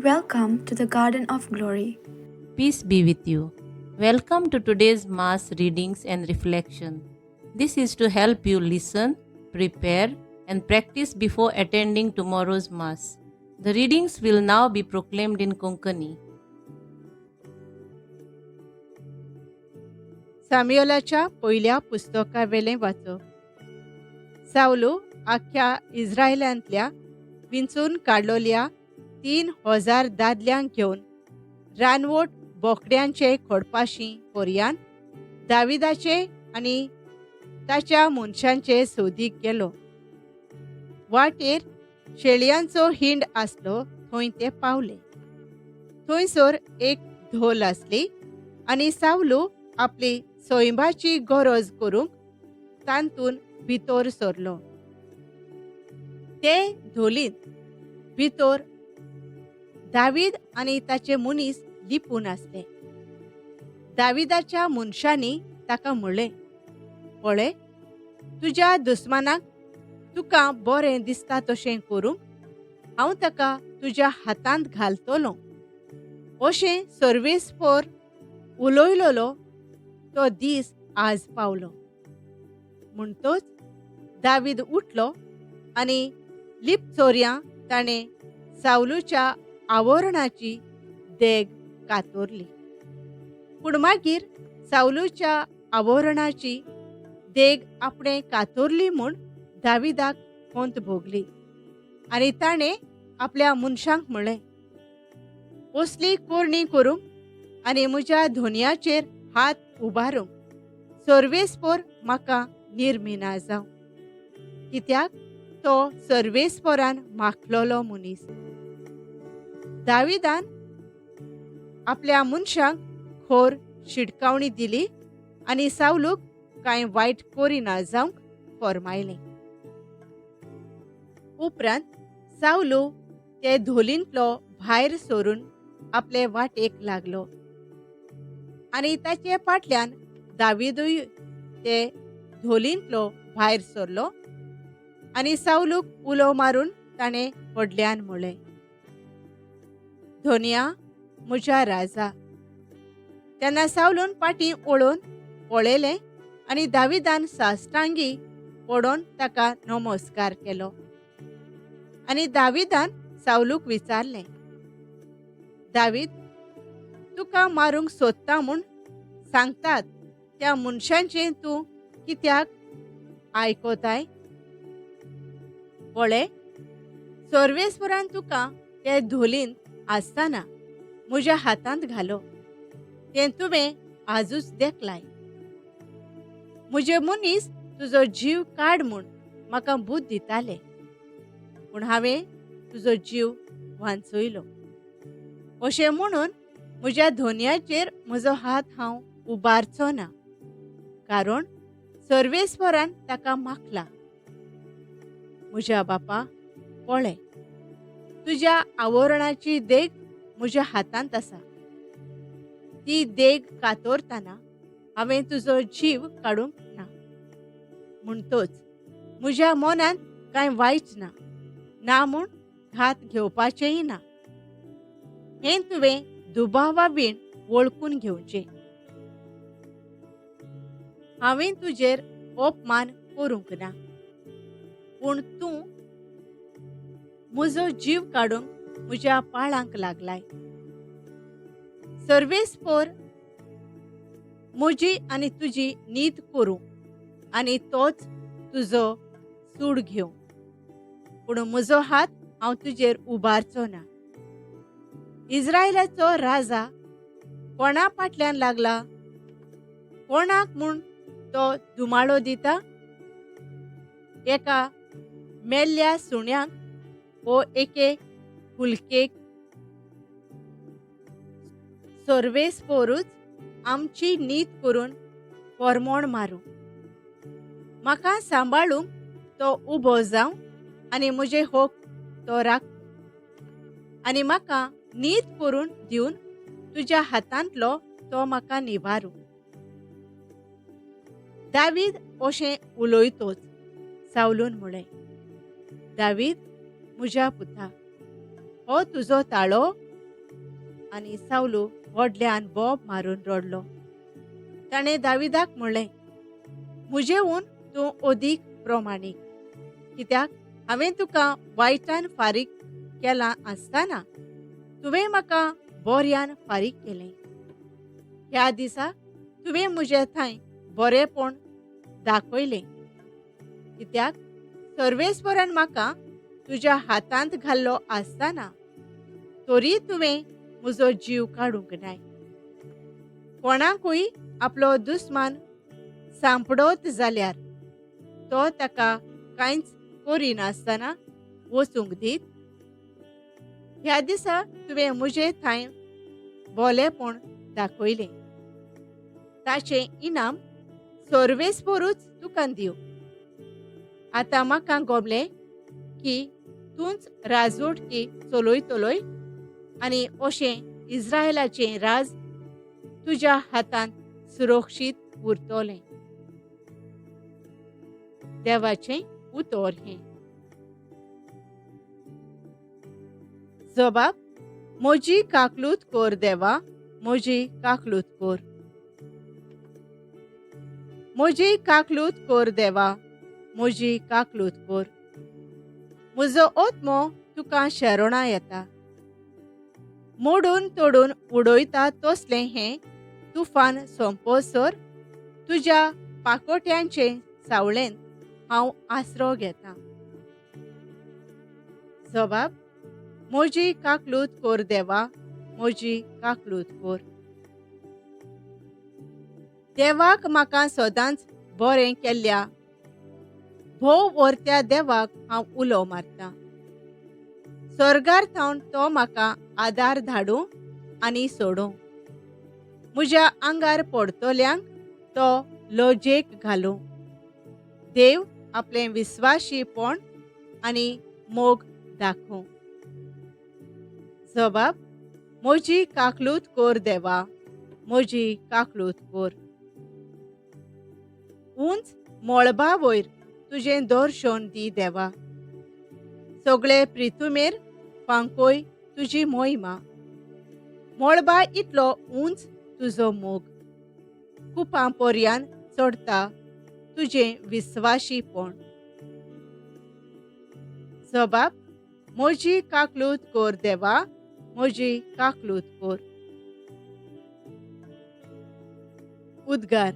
Welcome to the Garden of Glory. Peace be with you. Welcome to today's Mass readings and reflection. This is to help you listen, prepare, and practice before attending tomorrow's Mass. The readings will now be proclaimed in Konkani. साम्युएलाच्या पयल्या पुस्तकावेलें वाचप. सावलू आख्ख्या इस्रायलांतल्या विंचून काडलोल्या 3000 दादल्यांक घेवन रानवट बोकड्यांचे खोडपाशी कोरयान दाविदाचे आनी ताच्या मनशांचे सोदीक गेलो. वाटेर शेळयांचो हिंड आसलो थंय ते पावले. थंयसर एक धोल आसली आनी सावलू आपली सैंबाची गरज करूंक तांतून भितर सरलो. ते धोलींत भितर दावीद आनी ताचे मनीस लिपून आसले. दाविदाच्या मनशांनी ताका म्हणलें, पळय, तुज्या दुस्मानाक तुका बरें दिसता तशें करूंक हांव ताका तुज्या हातांत घालतलो अशें सर्वेस्पर उलयलोलो तो दीस आज पावलो. म्हणटच दावीद उठलो आनी लिपचोरयां ताणें सावलूच्या आवरणाची देग कातरली. पूण मागीर सावलूच्या आवरणाची देग आपणें कातरली म्हूण दाविदाक खंत भोगली आनी ताणें आपल्या मनशांक म्हणलें, असली करणी करूंक आनी म्हज्या धोनयाचेर हात उबारूंक सर्वेस्पर म्हाका निर्मिना जावं, कित्याक तो सर्वेस्परान माखलोलो मनीस. दाविदान आपल्या मनशांक खोर शिडकावणी दिली आनी सावलूक कांय वायट करिना जावंक फर्मायलें. उपरांत सावलू ते धोलींतलो भायर सरून आपले वाटेक लागलो आनी ताचे फाटल्यान दाविदूय ते धोलींतलो भायर सरलो आनी सावलूक उलो मारून ताणें व्हडल्यान म्हणलें, धोनिया म्हज्या राजा. तेन्ना सावलून फाटीं वळोवन पळयलें आनी दाविदान साश्टांगी पडोवन ताका नमस्कार केलो. आनी दाविदान सावलूक विचारलें, दावीद, तुका मारूंक सोदता म्हूण सांगतात त्या मनशांचें तूं कित्याक आयकताय? पळय, सर्वेस्परान तुका ते धोलींत आसतना म्हज्या हातांत घालो तें तुवें आजूच देखलाय. म्हजे मनीस तुजो जीव काड म्हूण म्हाका बूद दिताले, पूण हांवें तुजो जीव वांचयलो. अशें म्हणून म्हज्या धोनयाचेर म्हजो हात हांव उबारचो ना, कारण सर्वेस्परान ताका माखला. म्हज्या बापा, पळय, तुज्या आवरणाची देग म्हज्या हातांत आसा. ती देग कातरतना हांवें तुजो जीव काडूंक ना, म्हणटच म्हज्या मनांत कांय वायट ना, ना म्हूण घात घेवपाचेंय ना. हें तुवें दुबावा बीण वळखून घेवचें. हांवें तुजेर अपमान करूंक ना, पूण तूं म्हजो जीव काडूंक म्हज्या पाळांक लागलाय. सर्वेस्पर म्हजी आनी तुजी नीत करूं आनी तोच तुजो सूड घेवं, पूण म्हजो हात हांव तुजेर उबारचो ना. इस्रायलाचो राजा कोणा फाटल्यान लागला? कोणाक म्हूण तो धुमाळो दिता? एका मेल्ल्या सुण्याक वो एके हुलकेक? सर्वेस्परूच आमची नीत करून फॉर्मोण मारूं. म्हाका सांबाळूंक तो उबो जावं आनी म्हजे होक तो राख आनी म्हाका नीत करून दिवन तुज्या हातांतलो तो म्हाका निवारूं. दावीद अशें उलयतोच सावलून म्हणलें, दावीद म्हज्या पुता, हो तुजो ताळो आनी सावलू व्हडल्यान बोब मारून रडलो. ताणें दाविदाक म्हणलें, म्हजेहून तूं अदीक प्रमाणीक, कित्याक हांवें तुका वायटान फारीक केलां आसतना तुवें म्हाका बऱ्यान फारीक केलें. ह्या दिसा तुवें म्हजे थंय बरेंपण दाखयलें, कित्याक सर्वेस्वरान म्हाका तुज्या हातांत घाल्लो आसतना तरी तुवें म्हजो जीव काडूंक नाय. कोणाकूय आपलो दुस्मान सांपडत जाल्यार तो ताका कांयच करिनासतना वचूंक दीत. ह्या दिसा तुवें म्हजे थंय बोलेपण दाखयलें, ताचें इनाम सर्वेस्परूच तुका दिव. आतां म्हाका गोमलें की तूंच राजवटकी चलयतलोय आनी अशें इस्रायलाचें राज तुज्या हातांत सुरक्षीत उरतलें. देवाचें उतर हें. जबाब, म्हजी काकलूत कोर देवा, म्हजी काकलूत कोर. म्हजी काकलूत कोर देवा, म्हजी काकलूत कोर. म्हजो आत्मो तुका शरणां येता. मोडून तोडून उडयता तसलें हें तुफान सोंपोसर तुज्या पाकोट्यांचे सावळेन हांव आसरो घेतां. जबाब, म्हजी काकलूत कोर देवा, म्हजी काकलूत कोर. देवाक म्हाका सदांच बरें केल्ल्या भोव व्हरत्या देवाक हांव उलो मारतां. स्वर्गार थावन तो म्हाका आदार धाडूं आनी सोडूं. म्हज्या आंगार पडटल्यांक तो लजेक घालूं. देव आपलें विस्वाशीपण आनी मोग दाखोवं. जबाब, म्हजी काकलूत कोर देवा, म्हजी काकलूत कोर. उंच मळबा वयर तुजें दर्शन दी देवा. सगळे प्रितुमेर फांकोय तुजी मोहिमा. मळबा इतलो उंच तुजो मोग, कुपां पर्यान चडता तुजें विस्वाशीपण. जबाब, म्हजी काकलूत कोर देवा, म्हजी काकलूत कोर. उद्गार.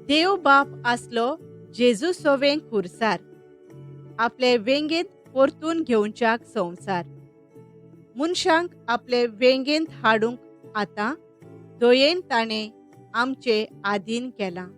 देव बाप आसलो जेजू सोवें खुरसार, आपले वेंगेंत परतून घेवच्याक संवसार. मनशांक आपले वेंगेंत हाडूंक आतां दयेन ताणें आमचे आदीन केलां.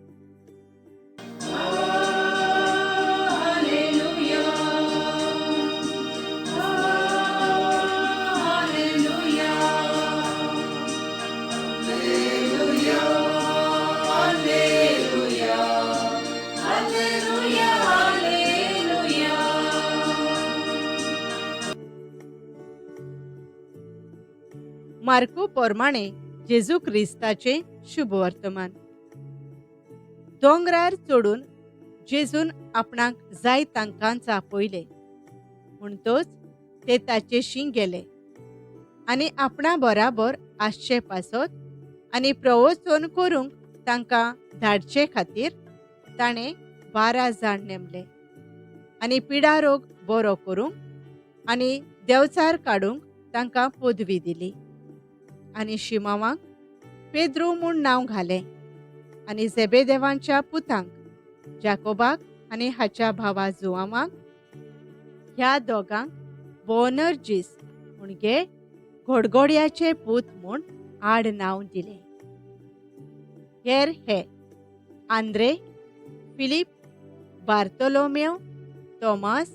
मार्कू प्रमाणे जेजू क्रिस्ताचें शुभवर्तमान. दोंगरार चडून जेजून आपणाक जाय तांकां आपयले, म्हणटच ते ताचेशी गेले आनी आपणा बराबर आसचे पासत आनी प्रवचन करूंक तांकां धाडचे खातीर ताणें 12 जाण नेमले आनी पिडारोग बरो करूंक आनी देवचार काडूंक तांकां पदवी दिली. आनी शिमावांक पेद्रू म्हूण नांव घालें आनी जेबेदेवांच्या पुतांक जाकोबाक आनी हाच्या भावा जुआवांक ह्या दोगांक बोनर्जीस म्हणजे घोडघोड्याचे पूत म्हूण आड नांव दिलें. हेर हे आंद्रे, फिलीप, बार्तोलोमेव, तोमास,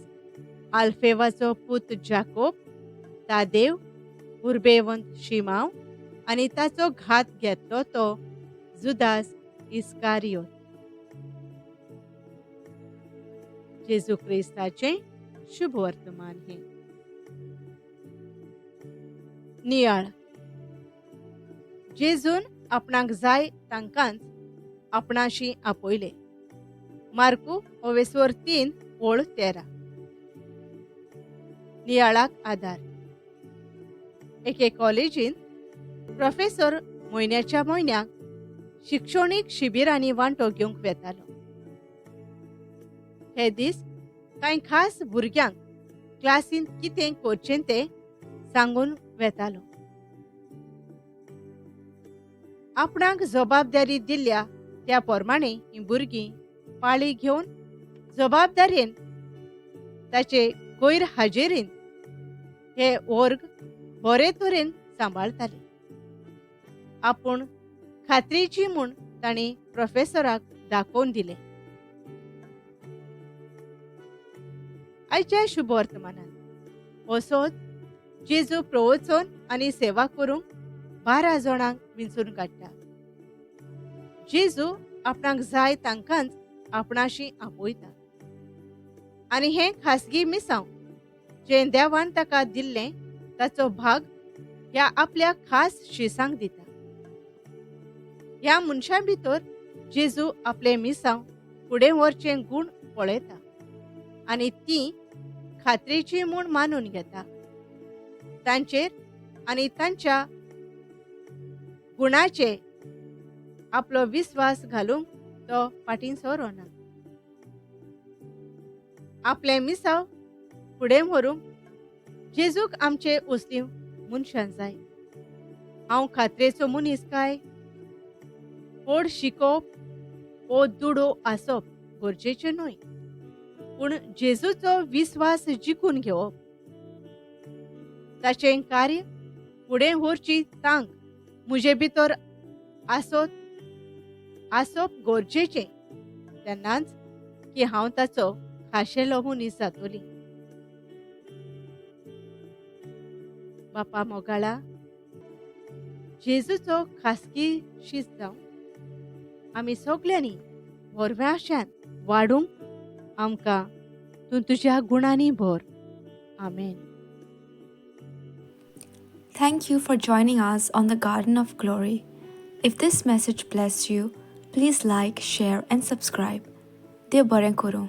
आल्फेवाचो पूत जाकोब, तादेव, उर्बेवंत शिमाव आनी ताचो घात घेतलो तो जुदास इस्कारियोत. जेजू क्रिस्ताचें शुभ वर्तमान हें. नियाळ. जेजून आपणाक जाय तांकांच आपणाशी आपयले. मार्कू ओवेस्वर 3:13. नियाळाक आदार. एके कॉलेजीन प्रोफेसर म्हयन्याच्या म्हयन्याक शिक्षणीक शिबिरांनी वांटो घेवंक वेतालो. हे दीस कांय खास भुरग्यांक क्लासींत कितें करचें तें सांगून वेतालो. आपणाक जबाबदारी दिल्ल्या त्या प्रमाणे हीं भुरगीं पाळी घेवन जबाबदारेन ताचे गैर हाजेरीन हे वर्ग बरे तरेन सांबाळटाले. आपूण खात्रीची म्हूण तांणी प्रोफेसराक दाखोवन दिलें. आयच्या शुभ वर्तमानात असोच जेजू प्रवचन आनी सेवा करूंक 12 जाणांक विंचून काडटा. जेजू आपणाक जाय तांकांच आपणाशी आपयता आनी हें खासगी मिसांव जें देवान ताका दिल्लें ताचो भाग ह्या आपल्या खास शिसांक दिता. ह्या मनशां भितर जेजू आपले मिसांव फुडें व्हरचें गूण पळयता आनी ती खात्रेची म्हूण मानून घेता. तांचेर आनी तांच्या गुणाचे आपलो विस्वास घालूंक तो फाटीं सरोना. आपलें मिसांव फुडें व्हरूंक जेजूक आमचे असलीं मनशां जाय. हांव खात्रेचो मनीस काय? व्हड शिकोवप वो दुडो आसप गरजेचें न्हय, पूण जेजूचो विस्वास जिखून घेवप, ताचें कार्य फुडें व्हरची तांक म्हजे भितर आसप गरजेचें. तेन्नाच की हांव ताचो खाशेलो मनीस जातली. बापा मोगाळा, जेजूचो खासगी शीस जावं आमी सगल्यांनी व्हरव्या आशान वाडूंक आमकां तूं तुज्या गुणांनी भर. आमेन. Thank you for joining us on the Garden of Glory. If this message blessed you, please like, share, and subscribe. देव बरें करूं.